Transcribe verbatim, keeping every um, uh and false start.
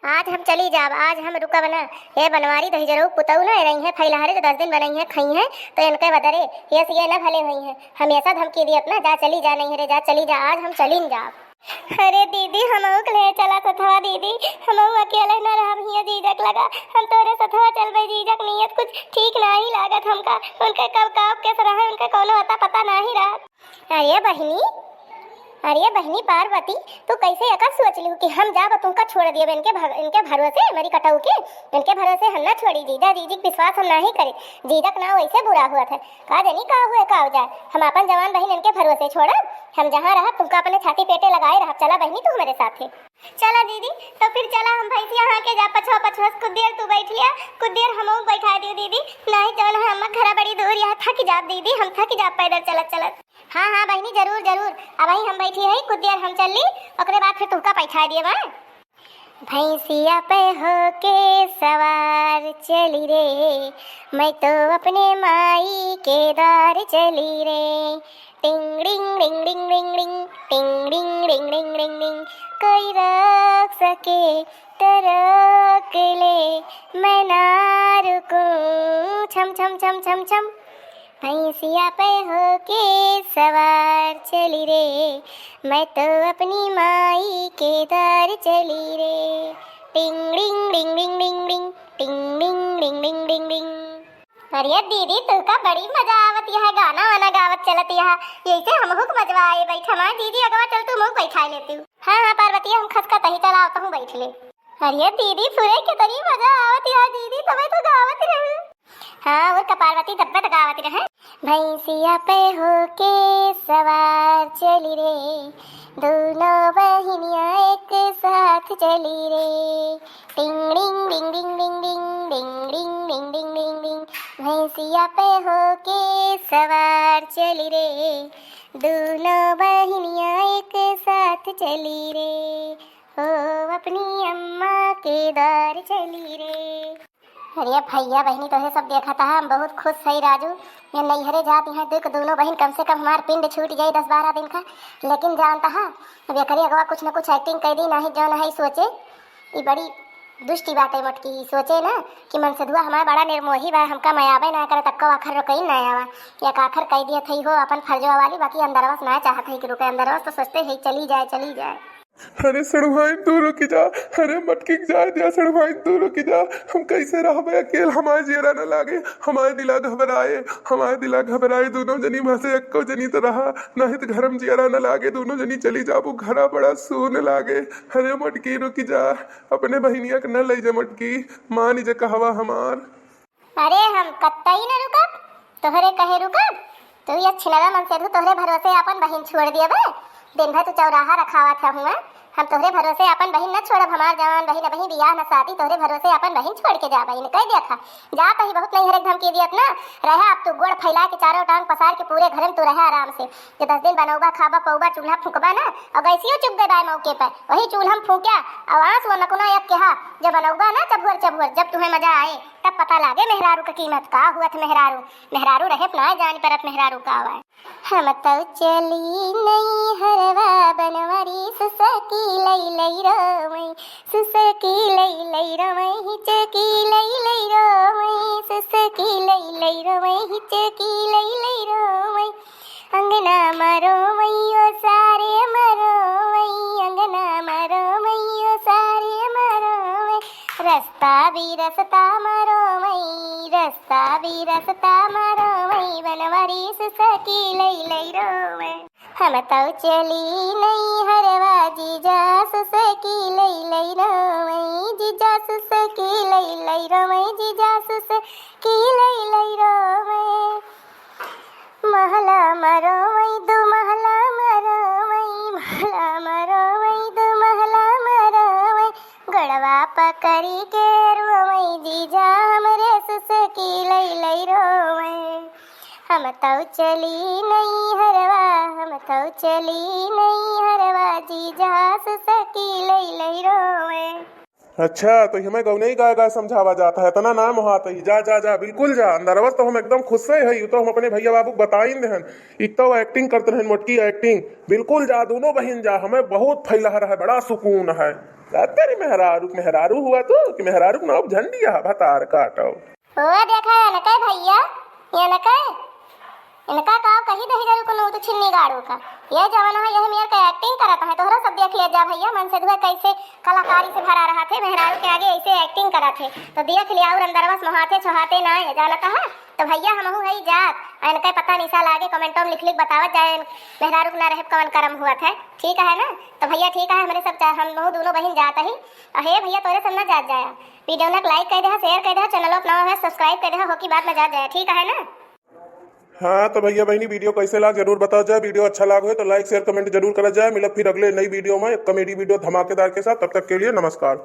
आज हम चली जाब, आज हम रुकब ना। ये बनवारी दहिजरऊ पुतऊ ना रही है फैलहरे, जो दस दिन बनई है खई है तो इनके बदरे ये से ये ना भले हुई है। हमेशा धमकी दियत ना, जा चली जा, नहीं रे जा, चली जा, आज हम चली न जाब। अरे दीदी, हमहू के ले चला सथवा दीदी, हमहू अकेले न रहब हियां जीजक लगा। हम तोरे सथवा चलबे जीजक, नियत कुछ ठीक नाही लागत हमका। उनके कब का केस रहे, उनके कौनो अता पता नाही रहत। अरे बहिनी, अरे बहिनी पार्वती, तू कैसे एकर सोच लिहू कि हम जाब तुमका छोड़ दियब इनके भग-, इनके भरोसे, मरी कटऊ के, इनके भरोसे हम ना छोड़ी जीजा, जीजी के विश्वास हम नाही करे। जीजक ना वैसे बुरा हुआ था, का जनी का हुए का हो जाए, हम अपन जवान बहिन इनके भरोसे छोड़ब। हम जहाँ रहब तुमका अपने छाती पेटे लगाए रहब। चला बहिनी तू हमारे साथे। चला दीदी, तो फिर चला हम भैंसिया हाँके जा, पछवा पछवा से कुछ देर तू बैठ लिया, कुछ देर हमहू बैठा दियो दीदी, नाही जवन है हम घरा बड़ी दूर यहाँ थक जाब दीदी, हम थक जाब पैदल चलत चलत। हाँ हाँ बहिनी, जरूर जरूर, अबही हम बैठी है, कुछ देर हम चल ली, ओकरे बाद फिर तुमका बैठा दिए बा। भैंसिया पे होके सवार चली रे, मैं तो अपने माई के द्वार चली रे। टिंग डिंग डिंग डिंग डिंग डिंग, टिंग डिंग डिंग डिंग डिंग डिंग। कोई रोक सके तो रोक ले, मैं ना रुकूं। छम छम छम छम छम। भैंसिया पे होके सवार चली रे, मैं तो अपनी माई के द्वार चली रे। टिंग डिंग डिंग डिंग डिंग डिंग, टिंग डिंग डिंग डिंग डिंग डिंग। अरे दीदी, तुहका बड़ी मजा आवत यह गाना वाना गावत चलत यह, यैसे हमहू के मजवा आए। बैठ हमार दीदी अगवा चल, तू मुँह बैठा लेती। हाँ हाँ पार्वती, हम खसका तही चला आवत हूँ, बैठ ले। अरे दीदी, सुने के तनी मजा आवत यह दीदी, तबे तो गावत रहू। हाँ, और का पार्वती तब्बे तो गावत रहे। भैंसिया पे होके सवार चली रे, दोनों बहिनिया एक साथ चली रे। टिंग डिंग डिंग डिंग डिंग डिंग, डिंग डिंग डिंग डिंग डिंग डिंग। भैंसिया पे होके सवार चली रे, दोनों बहिनिया एक साथ चली रे। ओ अपनी अम्मा के द्वार चली रे। अरे भैया बहिनी, तोहे सब देखत ह, हम बहुत खुश हई राजू। ये नैहरे जात यहाँ दुख दोनों बहिन, कम से कम हमार पिंड छूट जाई दस बारह दिन का। लेकिन जानत ह, अब एकरे अगवा कुछ न कुछ acting कइ दी, नाही जौन है सोचे। ई बड़ी दुष्टी बाटे मोटकी, ई सोचे ना कि मनसेधुआ हमार बड़ा निर्मोही बा, हमका मयाबे ना करे, तक्को आखर रुकई ना आवा। एक आखर कइ दिए थई हो अपन फर्जवा वाली, बाकी अंदरवा से ना चाहत है कि रुके, अंदरवा से तो सोचते है चली जाए, चली जाए। अरे सड़ुआइन तू रुकि जा, अरे मटकी के जाए द्या सड़ुआइन तू रुकि जा, हम कैसे रहबे अकेल, हमार जियरा न लागे, हमार दिला घबराए, हमार दिला घबराए, दोनों जनी में से एक्को जनी तो रहा, नहीं तो घर में जियरा न लागे, दोनों जनी चली जाबू घरा बड़ा सून लागे। अरे मटकी रुकि जा, अपने बहिनिया के न लइ जा मटकी, मानी जा कहवा हमार। अरे हम कत्तई न रुकब, तोहरे कहे रुकब? तू ये छिनरा मनसेधू तोहरे भरोसे आपन बहिन छोड़ दियबे। दिन भर तू चौराहा रखावत ह हुआ, हम तोहरे भरोसे आपन बहिन न छोड़ब। हमार जवान बहिन अबही बियाह न शादी, तोहरे भरोसे आपन बहिन छोड़ के जाबे। इनके देखा, जात ही बहुत नैहरे के धमकी दियत ना रहे। अब तू गोड़ फैला के चारों टांग पसार के पूरे घर में तू रहे आराम से। जे दस दिन बनौबा, खाबा, पौबा, चूल्हा फूकबा ना, और गैसियो चुक देबा मौके पर, वही चूल्हा में फूक्या, और आंस वो नकुना एक केहा, जो बनौबा ना चभुअर चभुअर, जब तुम्हें मजा आए, तब पता लागे मेहरारू का कीमत का हुआ था। मेहरारू, मेहरारू रहे ना जान परत मेहरारू का आवा। हम तो चली नैहरवा बनवारी, सुसकी लई लई रोवई, सुसकी लई लई रोवई, हिचकी लई लई रोवई, सुसकी लई लई रोवई, हिचकी लई लई रोवई। अंगना मा रोवई ओ सारे मा रोवई, अंगना मा रोवई ओ सारे मा रोवई। रस्ता भी रस्ता मा रोवई, रस्ता भी रस्ता मा रोवई, बनवारी सुसकी लई लई रोवई। हम तौ चली नैहरवा, जीजा सुसकी लई लई रोवई, जीजा सुसकी लई लई रोवई, जीजा सुसकी लई लई रोवई। महला मा रोवई, दू महला मा रोवई, महला मा रोवई, दू महला मा रोवई। गोड़वा पकड़ी के रोवई, जीजा हमरे सुसकी लई लई रोवई। हम तौ चली नैहरवा, हम तौ चली नैहरवा, जीजा सुसकी लई लई रोवई। अच्छा, तो हमें गौनई गाय गाय समझावा जात है, इतना नाम होत है। जा, जा, जा, बिल्कुल जा। अंदरवा से तो हम एकदम खुश से है, यू तो हम अपने भैया बाबू के बताइन देहन। एक तो एक्टिंग करत रहन, मोटकी एक्टिंग। बिल्कुल जा, दोनों बहिन जा, हमें बहुत फैलहर है, बड़ा सुकून है। जा तेरी मेहरारू, मेहरारू हुआ तो कि मेहरारू के नाम झंडिया है, भतार काटो। ओ देखा, एनके भैया, एनके, इनका का कही दही जरू कोनो तो छिन्नी गाड़ू का। ये जवन है, यह मेर के एक्टिंग करत है, तोहरा सब देख ले जा भैया, मन से दुआ कैसे कलाकारी से भरा रहा थे, मेहरारू के आगे ऐसे एक्टिंग करत है, तो देख लिया और अंदरवा से मोहाते छोहाते ना है, जानत है। तो भैया हमहू है जात, आ इनके पता निशा लागे, कमेंटों में लिख लिख बतावत जाए, मेहरारू के ना रहे कवन करम हुआ था, ठीक है ना। तो भैया ठीक है, हमरे सब चा-, हम दोनों बहिन जात ही। अहे भैया तोरे सब ना जात जाया, वीडियो ना लाइक कर दे, शेयर कर दे, चैनल अपना है सब्सक्राइब कर दे, हो की बात ना जात जाया, ठीक है ना। हाँ तो भैया बहिनी वीडियो कैसे लाग जरूर बताओ जाए, वीडियो अच्छा लाग हो तो लाइक शेयर कमेंट जरूर करा जाए। मिलब फिर अगले नई वीडियो में एक कॉमेडी वीडियो धमाकेदार के साथ, तब तक के लिए नमस्कार।